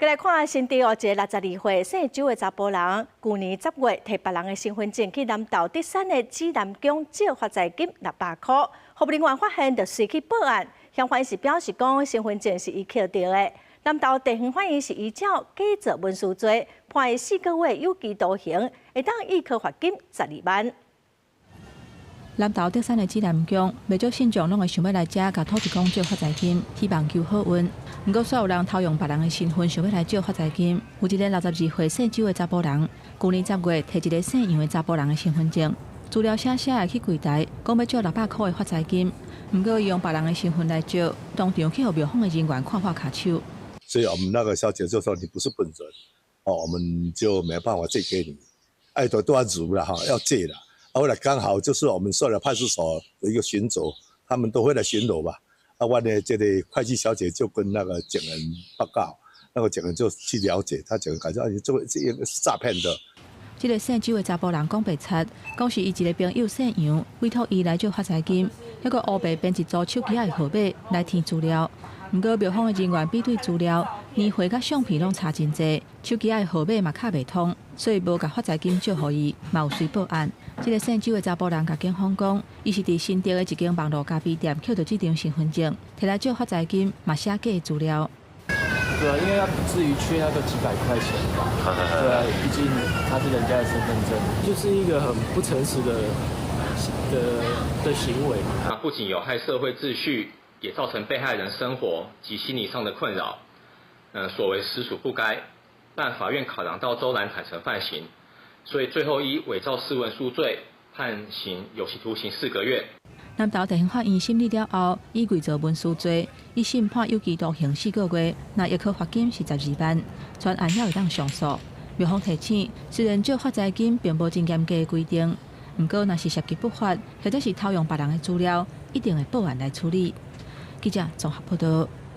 來看新竹哦，一个62歲姓周的查埔人，舊年10月提別人的身份證去南投德山的紫南宮借發財金600箍，服務人員發現就隨去報案，嫌犯是表示講身份證是伊抾著的。南投地方法院是依照假造文書罪判伊4個月有期徒刑，會當易科罰金12萬。南投德山的紫南宮，袂少信眾攏會想欲來遮共土地公借發財金，希望求好運。毋過，煞有人偷用別人的身份，想欲來借發財金。有一个62歲姓周的查埔人，舊年十月提一个姓楊的查埔人的身份證，資料寫寫的去櫃台，講欲借600箍的發財金。毋過，伊用別人的身份來借，當場去予廟方的人員看破跤手。所以我們那個小姐就說：“你不是本人，哦，我們就沒辦法借給你。”哎，都要如了哈，要借了。後來剛好就是我們受了派出所的一個巡走，他們都會來巡邏吧。啊，我呢這個會計小姐就跟那個警員報告，那個警員就去了解，他警員感覺啊，這個是詐騙的。這个姓周的查埔人講白賊，講是伊一个朋友姓楊委託伊來借發財金，猶閣烏白編一組手機仔的號碼來填資料。毋過廟方的人員比對資料，年歲佮相片攏差真濟，手機仔的號碼嘛敲袂通，所以無共發財金借予伊，嘛有隨報案。這个姓周的查埔人共警方講，伊是佇新竹的一間網路咖啡店抾著這張身份證，提來借發財金，嘛寫假的資料。對啊，因為他不至於缺那個幾百塊錢吧？對啊，畢竟他是人家的身份證，就是一個很不誠實的行為。那不僅有害社會秩序，也造成被害人生活及心理上的困擾。所為實屬不該。但法院考量到周蘭坦誠犯行，所以最後依偽造私文書罪判刑有期徒刑4個月。南投地方法院審理了後，以偽造文書罪，一審判有期徒刑四個月，若易科罰金是12萬。全案猶會當上訴。廟方提醒，雖然借發財金並無真嚴格的規定，毋過若是涉及不法，或者是偷用別人的資料，一定會報案來處理。記者綜合報道。